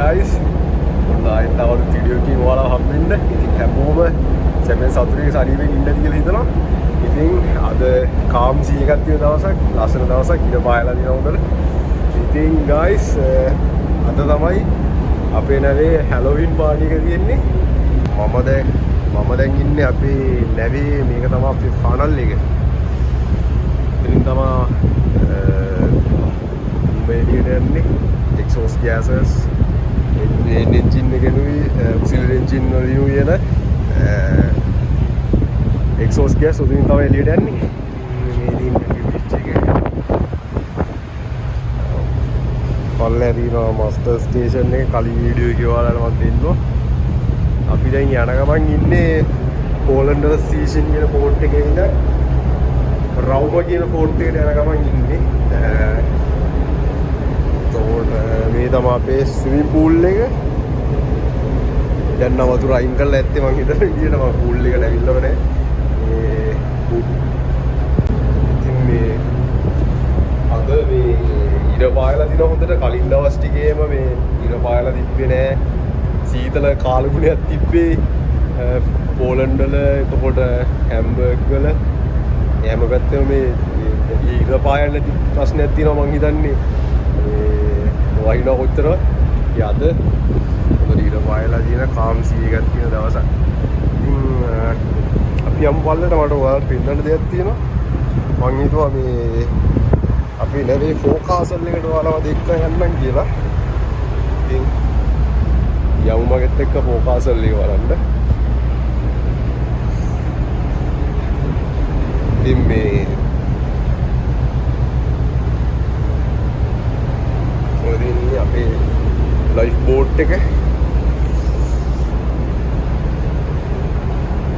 Guys. ඔන්න ආයෙත් තව අලුත් වීඩියෝ එකකින් ඔයාලව හම්බෙන්න. ඉතින් හැමෝම සැපෙන් සතුටින් සනීපෙන් ඉන්න ඇති කියලා හිතනවා. ඉතින් අද කාම් සී එකක් තියෙන දවසක්, ලස්සන දවසක්, ඉර පායලා තියෙන හොඳට. ඉතින් ගයිස්, අද තමයි අපේ නැවේ හැලොවින් පාටි එක තියෙන්නේ. මම දැන් ඉන්නේ අපේ නැවේ, මේක තමයි අපේ ෆනල් එක. ඉතින් තමයි මේ එළියට යන්නේ එක්සෝස් ගෑසස්, එන්ජින් එකෙනුයි ඔක්සිලරි එන්ජින් වලිනුයි එන එක්සෝස් ගෑස් උදින් තමයි එළියට යන්නේ. මේ තියෙන බ්‍රිජ් එක. පල්ලෙහා තියෙනවා මාස්ටර් ස්ටේෂන් එක. කලින් වීඩියෝ එකේ ඔයාලට මම දෙන්නවා. අපි දැන් යන ගමන් ඉන්නේ පෝලන්ඩ් වල සීෂන් කියන පෝට් එකේ ඉඳන් රවුම කියන පෝට් එකට යන ගමන් ඉන්නේ. එතකොට මේ තමයි අපේ ස්විමින් පූල් එක. දැන් නම් වතුර අයින් කරලා ඇත්තේ මං හිතන විදියට. මං පූල් එකට ඇවිල්ලාම නෑ. මේ ඉතින් මේ අද මේ ඉර පායලා දින හොඳට. කලින් දවස් ටිකේම මේ ඉර පායලා තිබ්බේ නෑ. සීතල කාලගුණයක් තිබ්බේ පෝලන්ඩ් වල, එතකොට හැම්බර්ග් වල, හැම පැත්තෙම මේ වැඩි ඉර පායන්න නැති ප්‍රශ්නයක් තියෙනවා මං හිතන්නේ. මේ වහිනවා කොච්චරවත්. ඉතින් අද හොඳට ඉර පායලා තියෙන කාම් සී එකක් තියෙන දවසක්. ඉතින් අපි යමු පල්ලට. මට ඔයාලට පෙන්නන්න දෙයක් තියෙනවා. මං හිතුවා මේ අපි නැවේ ෆෝකාසල් එකට ඔයාලව දෙක්ක යන්නම් කියලා. ඉතින් යමු මගෙත් එක්ක ෆෝකාසල් එක බලන්න. ඉතින් මේ ඔය තියෙන්නේ අපේ ලයිෆ් බෝට් එක.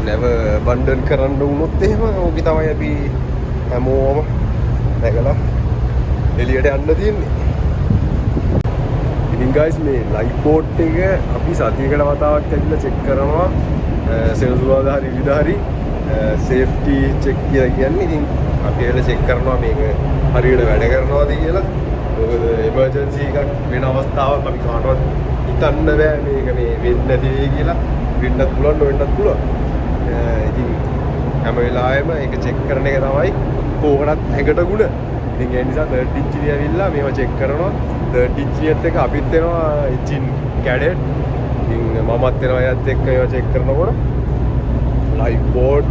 නැව බණ්ඩන් කරන්න වුණොත් එහෙම ඕකේ තමයි අපි හැමෝම නැගලා එළියට යන්න තියෙන්නේ. ඉතින් ගයිස්, මේ ලයිෆ් බෝට් එක අපි සතියකට වතාවක් ඇවිල්ලා චෙක් කරනවා. සෙනසුරාදා හරි ඉරිදා හරි සේෆ්ටි චෙක් කියලා කියන්නේ. ඉතින් අපි ඇවිල්ලා චෙක් කරනවා මේක හරියට වැඩ කරනවද කියලා. මොකද එමර්ජන්සි එකක් වෙන අවස්ථාවක් අපි කාටවත් හිතන්න බෑ මේක මේ වෙන්නේ නැති වෙයි කියලා. වෙන්නත් පුළුවන්, නොවෙන්නත් පුළුවන්. ඉතින් හැම වෙලාවෙම ඒක චෙක් කරන එක තමයි කෝකටත් ඇඟට ගුණ. ඉතින් ඒ නිසා තර්ඩ් එන්ජිනියර් ඇවිල්ලා මේවා චෙක් කරනවා. තර්ඩ් එන්ජිනියර්ත් එක්ක අපිත් එනවා, එන්ජින් කැඩට්. ඉතින් මමත් එනවා එයාත් එක්ක ඒවා චෙක් කරනකොට. ලයිෆ් බෝට්,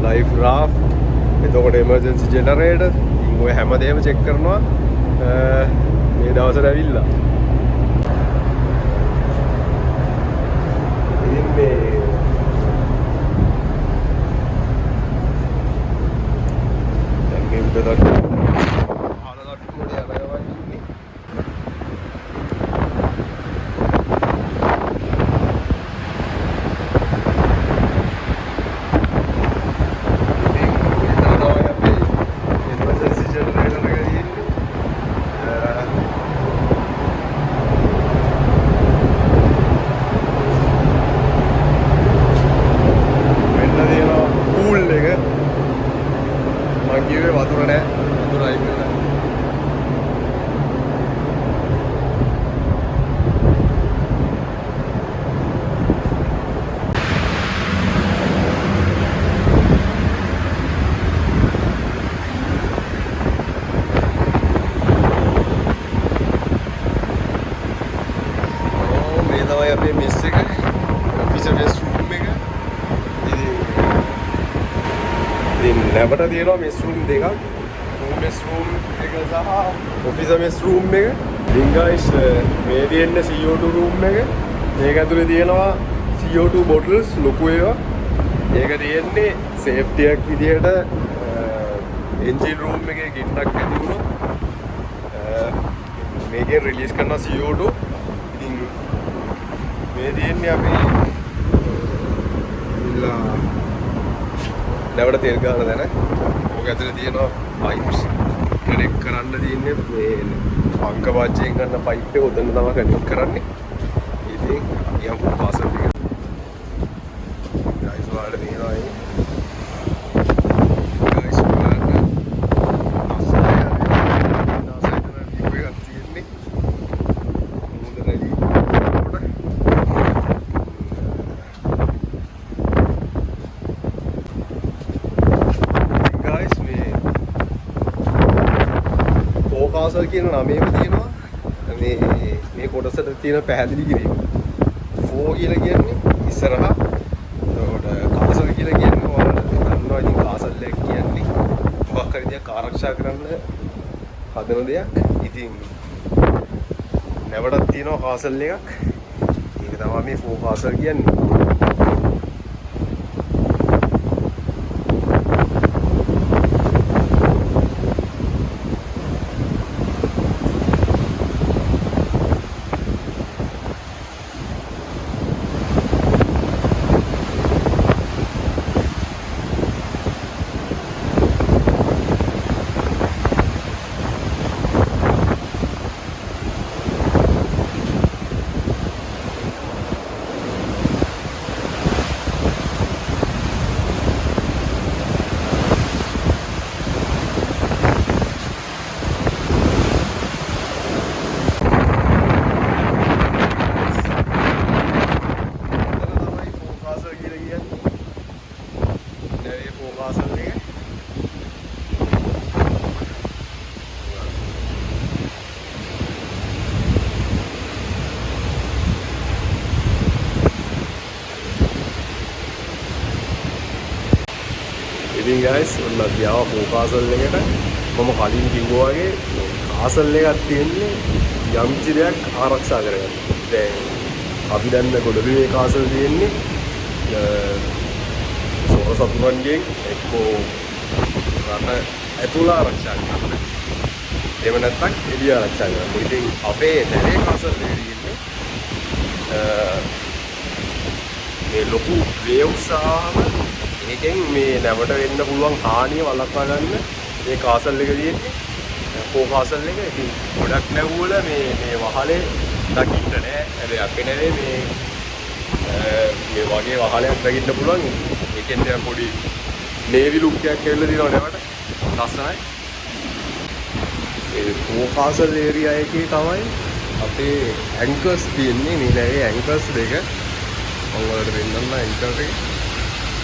ලයිෆ් රාෆ්ට්, එතකොට එමර්ජන්සි ජෙනරේටර්, ඉතින් ඔය හැමදේම චෙක් කරනවා මේ දවස්වල ඇවිල්ලා. ඉතින් මේ දැන් මේ උඩ තට්ටු පහළ තට්ටු වල යන ගමන් ඉන්නේ. ඉතින් මෙතන තමයි අපේ එමර්ජන්සි ජෙනරේටර් එක තියෙන්නේ. මෙන්න තියෙනවා පූල් එක. මං කිව්වේ වතුර නෑ, වතුර අයින් කරලා. ඔව්, මේ තමයි අපේ මෙස් එක. ඔෆිසර් මෙස් රූම් එක. ඉතින් ඉතින් නැවට තියෙනවා මෙස් රූම් දෙකක්. ක්‍රූ මෙස් රූම් එක සහ ඔෆිසර් මෙස් රූම් එක. ඉතින් ගයිස්, මේ තියෙන්නේ CO2 room එක. මේක ඇතුලේ තියෙනවා CO2 bottles ලොකු ඒවා. ඒක තියෙන්නේ සේෆ්ටි එකක් විදියට එන්ජින් රූම් එකේ ගින්නක් ඇති වුණොත් මේකෙන් රිලීස් කරන CO2. ඉතින් මේ තියෙන්නේ අපි ඇවිල්ලා නැවට තෙල් ගන්න තැන. ඕක ඇතුලේ තියෙනවා පයිප්ස් කනෙක්ට් කරන්න තියෙන්නේ. මේ පංක වාජ්‍යයෙන් ගන්න පයිප් එක උතන තමයි කනෙක්ට් කරන්නේ. ඉතින් අපි යමු පාසල් එකට. ගයිස්, ඔයාලට පේනවා ඒ ගයිස්, බලන්න ලස්සනයි හරි. නාසයිතන view එකක් තියෙන්නේ. මුහුද රැලි කාසල් කියන නමේම තියෙනවා මේ මේ කොටසට තියෙන පැහැදිලි කිරීම. ෆෝ කියලා කියන්නේ ඉස්සරහා. එතකොට කාසල් කියලා කියන්නේ ඔයාලට දන්නවා ඉතින් කාසල් එක කියන්නේ මොකක් හරි දෙයක් ආරක්ෂා කරන්න හදන දෙයක්. ඉතින් නැවටත් තියෙනවා කාසල් එකක්. ඒක තමයි මේ ෆෝ කාසල් කියන්නේ. එතන තමයි ෆෝ කාසල් කියලා කියන්නේ. නැවේ ෆෝ කාසල් එක. ඉතින් ගයිස්, ඔන්න අපි ආවා ෆෝ කාසල් එකට. මම කලින් කිව්වා වගේ මේ කාසල් එකක් තියෙන්නේ යම් කිසි දෙයක් ආරක්ෂා කරගන්න. දැන් අපි දන්න ගොඩබිමේ කාසල් තියෙන්නේ සොර සතුරන්ගෙන් එක්කෝ රට ඇතුළ ආරක්ෂා කරන්න. එහෙම නැත්නම් එළිය ආරක්ෂා කරන්න. ඉතින් අපේ නැවේ කාසල් එකේ තියෙන්නේ මේ ලොකු වේව්ස් ආවම ඒකෙන් මේ නැවට වෙන්න පුළුවන් හානිය වළක්වා ගන්න මේ කාසල් එක තියෙන්නේ. ෆෝ කාසල් එක. ඉතින් ගොඩක් නැව් වල මේ මේ වහලේ දකින්න නෑ. හැබැයි අපේ නැවේ මේ මේ වගේ වහලයක් දකින්න පුළුවන්. ඒකෙන් දැන් පොඩි නේවි ලුක් එකක් ඇවිල්ලා තියෙනවා නැවට. ලස්සනයි. ඒ ෆෝ කාසල් ඒරියා එකේ තමයි අපේ ඇන්කර්ස් තියෙන්නේ. මේ නැවේ ඇන්කර්ස් දෙක මම ඔයාලට පෙන්නන්න ඇන්කර් එක.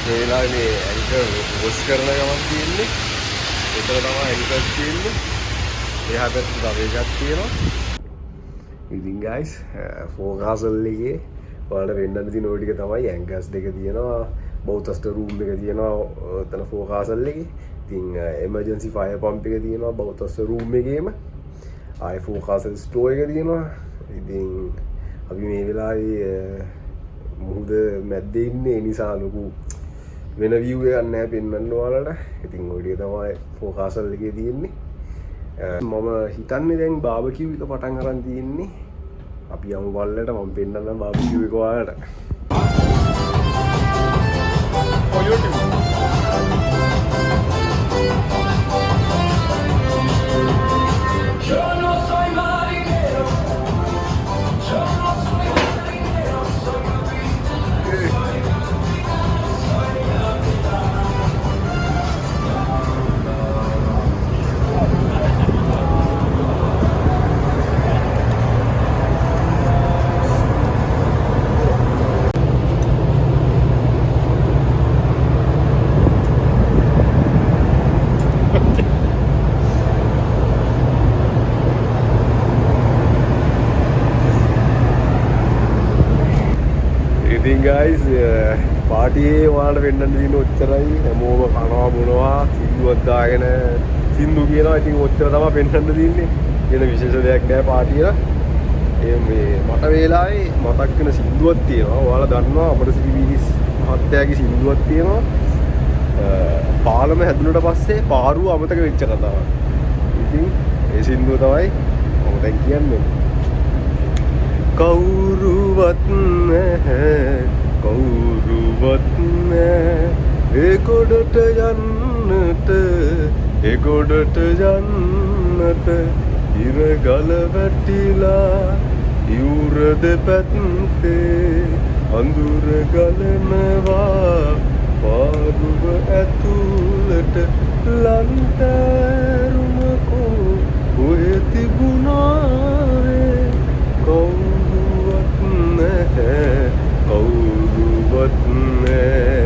මේ වෙලාවේ මේ ඇන්කර් වොෂ් කරන ගමන් තියෙන්නේ. එතන තමයි ඇන්කර්ස් තියෙන්නේ. එහා පැත්තේ තව එකක් තියෙනවා. ඉතින් ගයිස්, ෆෝ කාසල් එකේ ඔයාලට පෙන්නන්න තියෙන ඔය ටික තමයි. ඇන්කර්ස් දෙක තියෙනවා, බෝ ත්‍රස්ටර් රූම් එක තියෙනවා ඔතන ෆෝ කාසල් එකේ. ඉතින් එමර්ජන්සි ෆයර් පම්ප් එක තියෙනවා බෝ ත්‍රස්ටර් රූම් එකේම. ආයේ ෆෝ කාසල් ස්ටෝර් එක තියෙනවා. ඉතින් අපි මේ වෙලාවේ මුහුද මැද්දේ ඉන්නේ. ඒ නිසා ලොකු වෙන විව් එකක් නෑ පෙන්වන්න ඔයාලට. ඉතින් ඔය ටික තමයි ෆෝ කාසල් එකේ තියෙන්නේ. මම හිතන්නේ දැන් බාබකිව් එක පටන් අරන් තියෙන්නේ. අපි යමු පල්ලට, මම පෙන්නන්නම් බාබකිව් එක ඔයාලට. For YouTube. Yo no soy marinero, yo no soy marinero, soy capitán, soy capitán, soy capitán. ඉතින් ගයිස්, පාටියේ ඔයාලට පෙන්වන්න තියෙන ඔච්චරයි. හැමෝම කනවා බොනවා, සින්දුවක් දාගෙන සින්දු කියනවා. ඉතින් ඔච්චර තමයි පෙන්වන්න තියෙන්නේ. වෙන විශේෂ දෙයක් නෑ පාටිය. ඒ මේ මට වේලාවේ මතක් වෙන සින්දුවක් තියෙනවා. ඔයාලා දන්නවා අමරසිරි පීරිස් මහත්තයාගේ සින්දුවක් තියෙනවා. පාලම හැදුනට පස්සේ පාරුව අමතක වෙච්ච කතාවක්. ඉතින් ඒ සින්දුව තමයි මම දැන් කියන්නේ. කවුරුවත් නැහැ, කවුරුවත් නැහැ, ඒ ගොඩට යන්නට, ඒ ගොඩට යන්නට, ඉර ගල වැටිලා ඉවුර දෙපැත්තේ අඳුර ගලනවා, පාරුව ඇතුළට ලන්තෑරුමකෝ ඔය තිබුණාවේ. කවුරුවත් නැහැ, කවුරුවත් නැහැ.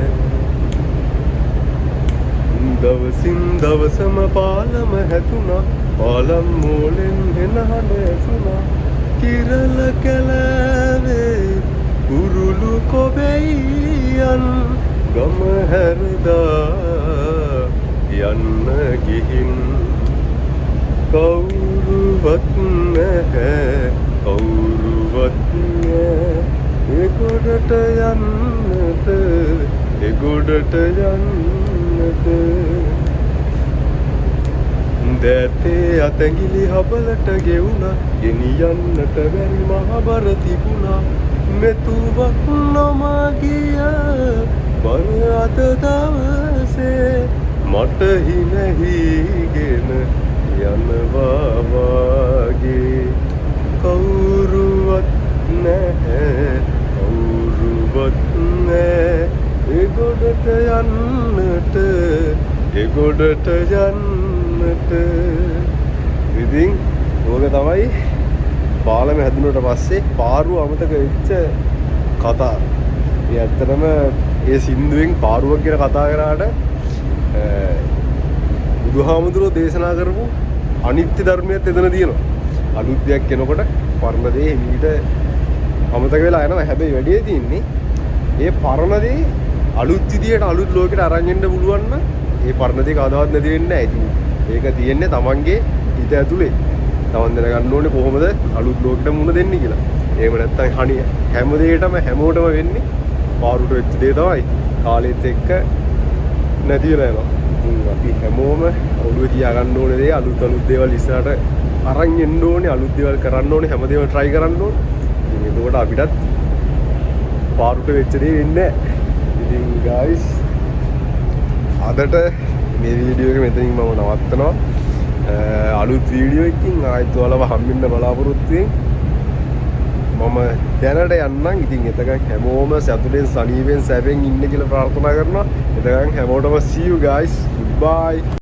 දවසක් දවසින් දවසම පාලම හැදුනා, පාලම් මෝලෙන් එන හඬ ඇසුනා. කිරල කැලෑවේ කුරුළු කොබෙයියන් ගම හැරදා යන්න ගිහින්. කවුරුවත් නැහැ, කවුරුවත් නෑ එගොඩට යන්නට, එගොඩට යන්නට. දෑතේ අතැඟිලි හබලට ගෙවුණා, ගෙනියන්නට බැරි මහබර තිබුණා. මෙතුවක් නොම ගිය බර අද දවසේ මට හිනහිගෙන යනවා වාගේ. කවුරුවත් නැහැ, කවුරුවත් නෑ එගොඩට යන්නට, එගොඩට යන්නට. ඉතින් ඕක තමයි පාලම හැදුනට පස්සේ පාරුව අමතක වෙච්ච කතා. ඒ ඇත්තටම ඒ සින්දුවෙන් පාරුවක් ගැන කතා කරාට බුදුහාමුදුරුවෝ දේශනා කරපු අනිත්‍ය ධර්මයත් එතන තියෙනවා. අලුත් දෙයක් එනකොට පරණ දේ හිමීට අමතක වෙලා යනවා. හැබැයි වැඩේ තියෙන්නේ ඒ පරණ දේ අලුත් විදියට අලුත් ලෝකෙට අරන් එන්න පුළුවන් නම් ඒ පරණ දේ කවදාවත් නැති වෙන්නේ නැහැ. ඉතින් ඒක තියෙන්නේ තමන්ගේ හිත ඇතුලේ. තමන් දැනගන්න ඕනේ කොහොමද අලුත් ලෝකෙට මුහුණ දෙන්නේ කියලා. එහෙම නැත්නම් හනි හැම දෙයකටම හැමෝටම වෙන්නේ පාරුවට වෙච්ච දේ තමයි. කාලෙත් එක්ක නැති වෙලා යනවා. ඉතින් අපි හැමෝම ඔළුවේ තියාගන්න ඕනේ දේ අලුත් අලුත් දේවල් ඉස්සරහට අරන් එන්න ඕනේ, අලුත් දේවල් කරන්න ඕනේ, හැම දේවල් try කරන්න ඕනේ. ඉතින් එතකොට අපිටත් පාරුවට වෙච්ච දේ වෙන්නේ නැහැ. ඉතින් guys, අදට මේ වීඩියෝ එක මෙතනින් මම නවත්තනවා. අලුත් වීඩියෝ එකකින් ආයෙත් ඔයාලව හම්බෙන්න බලාපොරොත්තු වෙන මම දැනට යන්නම්. ඉතින් එතකන් හැමෝම සතුටෙන් සනීපෙන් සැපෙන් ඉන්න කියලා ප්‍රාර්ථනා කරනවා. එතකන් හැමෝටම see you guys, goodbye.